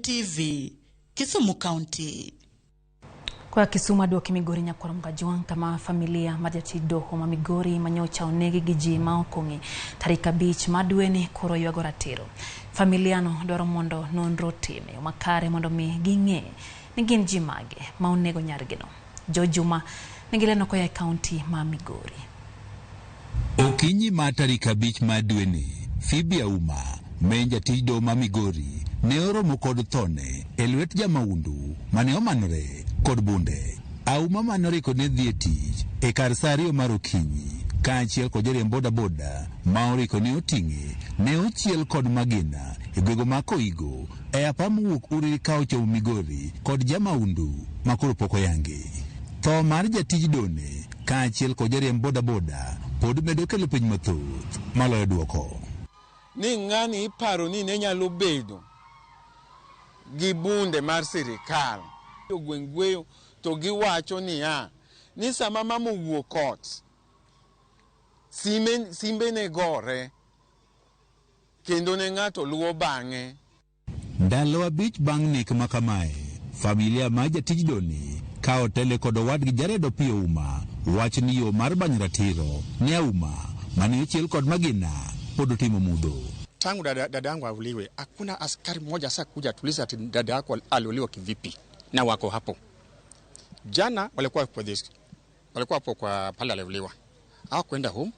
TV, Kisumu County. Kwa Kisumu aduoki Migori nyakwar Mgajwang' kama familia mar jatij doho ma Migori manyocha onegi gi ji ma ok ong'e tarik 5 mar dweni koro ywago ratiro. Familia no dwaro mondo nonro otim e yo makare mondo mi ging'e ni gin ji mage ma onego nyargino. Jo Juma nigi leno koa e kaunti ma Migori. Okinyi mar tarik 5 mar dweni, Phoebe Auma, ma en jatij doho ma Migori, ne oromo kod thone e lwet jamaundu mane omanore kod bunde. Auma mane oriko ne dhi e tich e kar sa 2 mar okinyi, kaachiel kod jariemb bodaboda ma oriko ne oting'e, ne ochiel kod magina e gwenge ma Koigo e apa mowuok Uriri ka ochomo Migori kod jamaundu ma koro pok oyangi. Tho mar jatij done kaachiel kod jariemb bodaboda pod medo kelo piny mathoth maloyo duoko. Ni ng'ani iparo ni ne nyalo bedo gi bunde mar sirikal. Jogweng' gweyo to giwacho niya, ni sama mama owuok ot, simbe ne gore kendo ne ng'ato luwo bang'e. Ndalo 5 bang' nek ma kamae, familia mar jatij doni ka otele kod owadgi Jared Opiyo Auma wach ni yo mar banyo ratiro ne Auma mane ochiel kod magina pod otimo mudho. Tangu dada yangu auliwe, hakuna askari mmoja sasa kuja tuliza ati dada yako aliuliwa kivipi, na wako hapo. Jana walikuwa kwa this, walikuwa hapo kwa pale aliuliwa, hawakwenda home.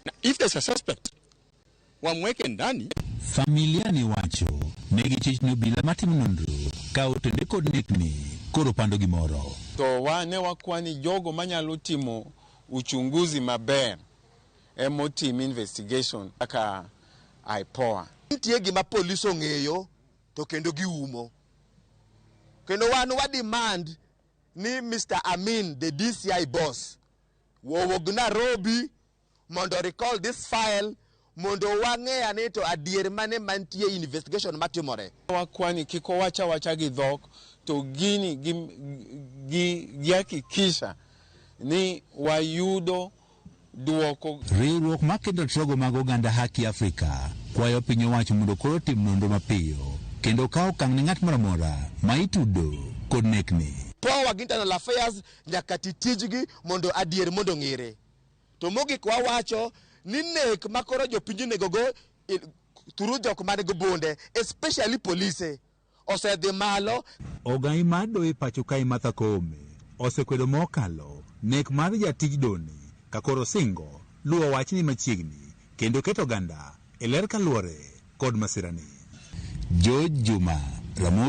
Na if there's a suspect, wamweke ndani. Familia ni wacho negi chich ni obila matimo nonro ka otende kod nekni koro pando gimoro. To ne wakwani jogo manyalo timo uchunguzi maber emotim investigation kaka IPOA. Nitie gima polis ong'eyo to kendo giumo. Kendo wan wa demand ni Mr. Amin, the DCI boss, owuog Nairobi mondo recall this file mondo wang'e ane to adier mane mantie investigation matimore. Wakwani kik owach awacha gi dhok to gini gi hakikisha ni wayudo duoko. Riwruok makedo ratiro mag oganda Haki Afrika kwayo piny owacho mondo koro otim nonro mapiyo kendo kawo okang' ne ng'at moro amora ma itudo kod nekni. POA gi Internal Affairs nyaka ti tijgi mondo adier mondo ng'ere. To mogik wawacho ni nek makoro jopiny onego go through jok man gi bunde, especially polise, osedhi malo. Ogai mar doho e pacho kae Martha Koome osekwedo mokalo nek mar jatij doni ka koro singo luwo wachni machiegni kendo keto oganda e ler kaluwore kod masirani. George Juma, Ramogi.